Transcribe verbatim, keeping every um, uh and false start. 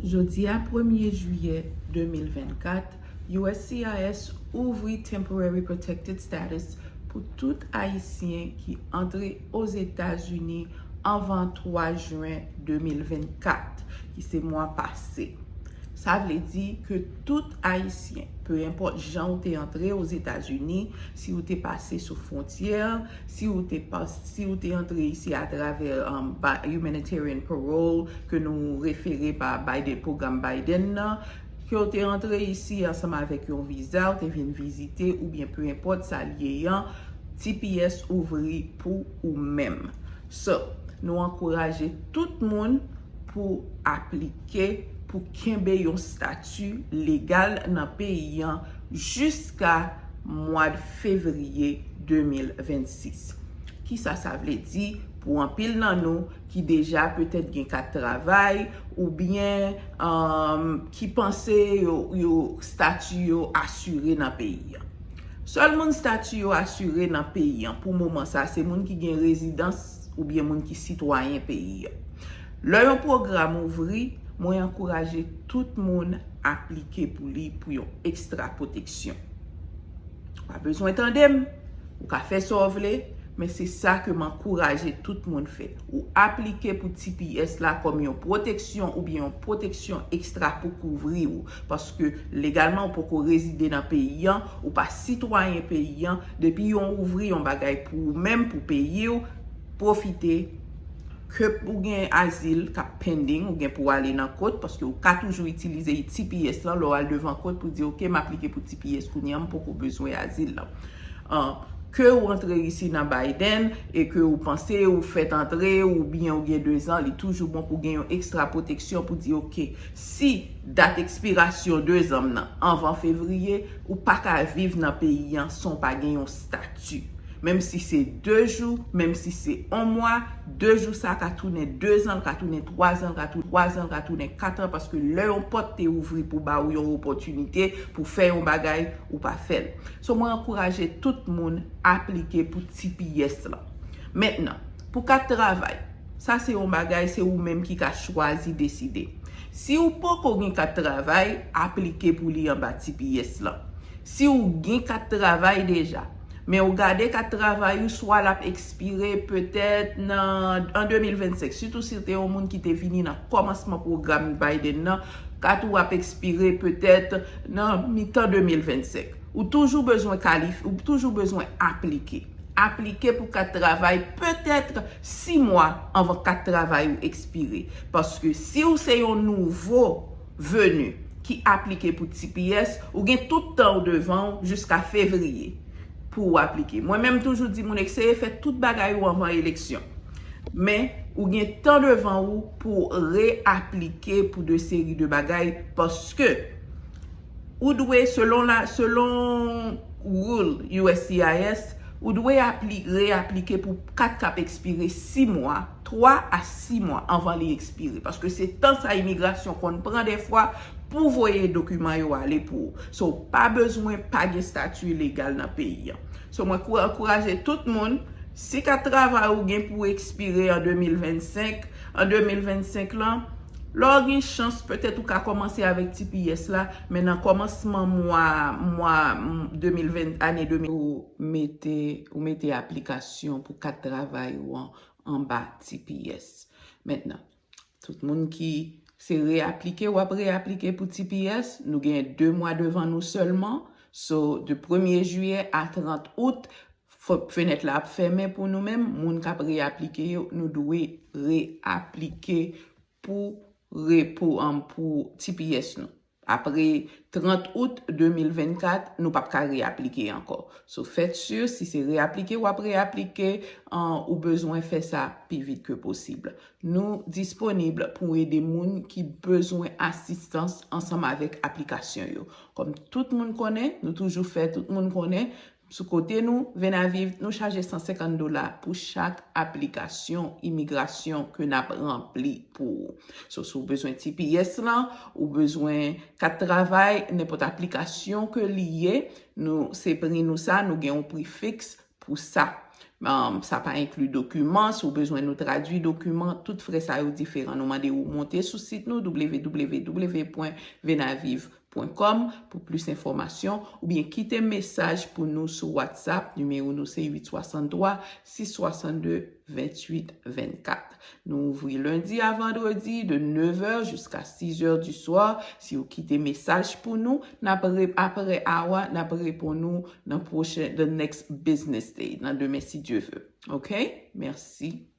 Jodi a premye jiyè de mil vennkat, U S C I S ouvri Temporary Protected Status pou tout Ayisyen ki antre Ozetazini anvan twa jen de mil vennkat, ki se mwa pase. Sa vle di ke tout Ayisyen, pe enpòt jan ou te antre Ozetazini, si ou te pase sou fwontyè, si ou te pas, si ou te antre isi atravè um, humanitarian parole ke nou refere pa Biden, pwogram Biden nan, ke ou te antre isi ansanm avèk yon viza, ou te vin vizite oubyen pe enpòt sa l ye an, T P S ouvri pou ou menm. So, nou ankouraje tout moun pou aplike, pou kenbe yon stati legal nan peyi an jiska mwa fevriye de mil vennsis. Kisa sa vle di pou anpil nan nou ki deja petèt gen kat travay oubyen um, ki panse yo, yo stati yo asire nan peyi an? Sèl moun stati yo asire nan peyi an pou moman sa se moun ki gen rezidans oubyen moun ki sitwayen peyi an. Lè yon pwogram ouvri, mwen ankouraje tout moun aplike pou li pou yon ekstra pwoteksyon. Ou pa bezwen tande m, ou ka fè sa w vle, men se sa ke m ankouraje tout moun fè. Ou aplike pou T P S la kòm yon pwoteksyon oubyen yon pwoteksyon ekstra pou kouvri w. Paske legalman ou poko rezide nan peyi an, ou pa sitwayen peyi an, depi yon ouvri yon bagay pou ou menm, pou peyi w, pwofite ke ou gen azil k ap pending, ou gen pou ale nan kot, paske ou ka toujou itilize T P S lan lè w al devan kot pou di, "Ok, m aplike pou T P S kounye a, m poko bezwen azil lan." An, ke ou antre isi nan Biden e ke ou panse ou fèt antre oubyen ou gen dezan, li toujou bon pou gen yon ekstra pwoteksyon pou di, "Ok, si dat ekspirasyon dezan m nan anvan fevriye, ou pa ka viv nan peyi an san w pa gen yon stati." Menm si se de jou, menm si se yon mwa, de jou sa ka tounen dezan, l ka tounen twazan, l ka tounen twazan, l ka tounen katran, paske lè yon pòt te ouvri pou ba ou yon opòtinite pou fè yon bagay, ou pa fè l. So, mwen ankouraje tout moun aplike pou T P S lan. Mentnan, pou kat travay, sa se yon bagay, se ou menm ki ka chwazi deside. Si ou poko gen kat travay, aplike pou li anba T P S lan. Si ou gen kat travay deja, men ou gade kat travay ou, swa l ap ekspire petèt nan, an de mil vennsenk, sitou si w te yon moun ki te vini nan kòmansman pwogram Biden nan, kat ou ap ekspire petèt nan mitan de mil vennsenk. Ou toujou bezwen kalif, ou toujou bezwen aplike. Aplike pou kat travay petèt sis mwa anvan kat travay ou ekspire. Paske si ou se yon nouvo veni ki aplike pou T P S, ou gen tout tan ou devan ou jiska fevriye pou ou aplike. Mwen menm toujou di moun eseye fè tout bagay ou anvan eleksyon. Men ou gen tan devan ou pou reaplike pou de seri de bagay paske ou dwe selon la, selon rule U S C I S, ou dwe apli, reaplike pou kat k ap ekspire sis mwa, twa a sis mwa anvan li ekspire. Paske se tan sa imigrasyon konn pran defwa pou voye dokiman yo ale pou ou. So, ou pa bezwen pa gen stati legal nan peyi an. So, mwen kou- ankouraje tout moun, si kat travay ou gen pou ekspire an de mil vennsenk, an de mil vennsenk lan, lè w gen chans, petèt ou ka kòmanse avèk T P S la, men nan kòmansman mwa, mwa de mil ven, ane de mil, ou mete, ou mete aplikasyon pou kat travay ou an anba T P S. Mentnan, tout moun ki se reaplike, w ap reaplike pou T P S. Nou gen de mwa devan nou sèlman. So, de premye jiyè a trant out, fo- fenèt la ap fèmen pou nou menm. Moun k ap reaplike yo, nou dwe reaplike pou, re- pou, um, pou T P S nou. Apre trant out de mil vennkat, nou p ap ka reaplike ankò. So, fèt si, si se reaplike w ap reaplike, an, ou bezwen fè sa pi vit ke posib. Nou disponib pou ede moun ki bezwen asistans ansanm avèk aplikasyon yo. Kòm tout moun konnen, nou toujou fè tout moun konnen, sou kote nou, Venaviv, nou chaje san senkant dola pou chak aplikasyon imigrasyon ke n ap ranpli pou ou. So, si w bezwen T P S lan, ou bezwen kat travay, nenpòt aplikasyon ke li ye, nou, se pri nou sa, nou gen yon pri fiks pou sa. Um, sa pa enkli dokiman. Si w bezwen nou tradui dokiman, tout frè sa yo diferan. Nou mande ou monte sou sit nou, w w w pwen venaviv pwen kòm, pou plis enfòmasyon, oubyen kite mesaj pou nou sou WhatsApp. Nimewo nou se uit swasanntwa, sis swasannde, venntuit vennkat. Nou ouvri lendi a vandredi de nèf è jiska sis è di swa. Si w kite mesaj pou nou, n ap re-, apre awa, n ap reponn ou nan pwochen, the next business day, nan demen si Dye vle. Ok? Mèsi.